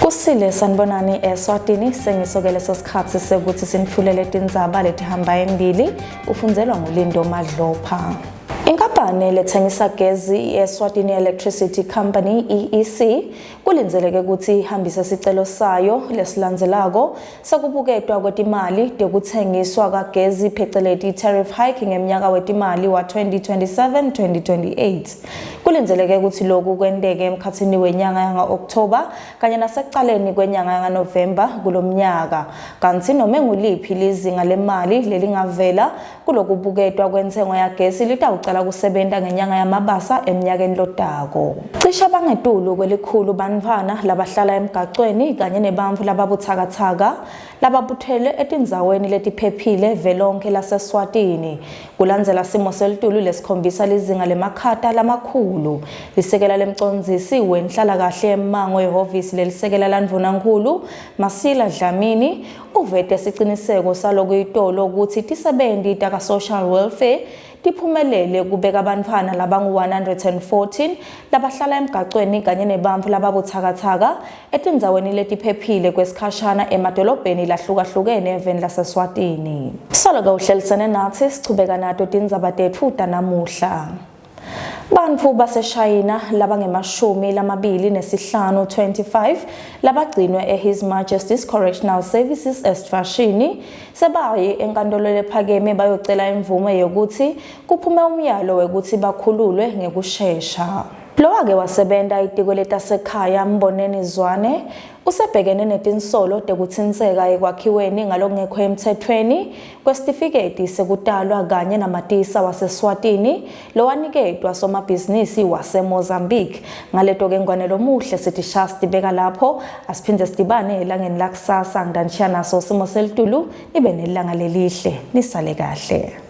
Kusile sanibonani eSwatini sengisoke leso sikhathi sekuthi sinitfulele tindzaba letihamba embili ufundzelwa nguLindo Madlopha. Inkampani lethengisa gezi i-Eswatini Electricity Company EEC kulindzeleke ukuthi ihambise sicelo sayo lesilandzelako sekubuketwa kwetimali tekutsengiswa kagezi pheceleti tariff hike ngemnyaka wetimali wa-2027-2028. Kulindzeleke ukuthi lokhu kwenteke emkhathini wenyanga yanga-Okthoba kanye nasekucaleni kwenyanga yangaNovemba kulomnyaka. Kantsi nome nguliphi lizinga lemali lelingavela Kulokubuketwa kwentsengo yagesi litawucala kusebenta ngenyanga yaMabasa emnyakeni lotako. Cishe bangetulu kwelikhulu bantfwana labahlala emgacweni kanye nebantfu lababutsakatsaka lababuthelwe etindzaweni letiphephile velonkhe laseSwatini kulandzela simo selitulu lesikhombisa lizinga lemakhata lamakhulu. Lisekela lemcondzisi wenhlalakahle yemmango ehhovisi lelisekela landvunankhulu Masila Dlamini uvete siciniseko saloku itolo kutsi tisebenti taka-social welfare tiphumelele kubeka bantfwana labangu-114 labahlala emgacweni kanye nebantfu lababutsakatsaka etindzaweni letiphephile kwesikhashana emadolobheni lahlukahlukene eveni laseSwatini. Solo-ke uhlelisene natsi sichubeka nato tindzaba tetfu tanamuhla. Bantfu baseShayina labangemashumi lamabili nesihlanu 25 labagcinwe eHis Majesty's Correctional Services eSitfashini sebaye enkantolo lephakeme bayocela imvume yokuthi kuphume umyalo wekuthi bakhululwe ngekushesha. Lowake wasebenta itiko letasekhaya Mboneni Zwane usebhekene netinsolo tekutsintseka ekwakhiweni ngalokungekho emthethweni kwesitifiketi sekutalwa kanye namatisa waseSwatini lowaniketwa somabhizinisi waseMozambique. Ngaleto-ke ngwane lomuhle sithi sha sitibeka lapho asiphinde sidibane elangeni lakusasa ngidanishiya naso simo selitulu nibe nelanga lelihle nisale kahle.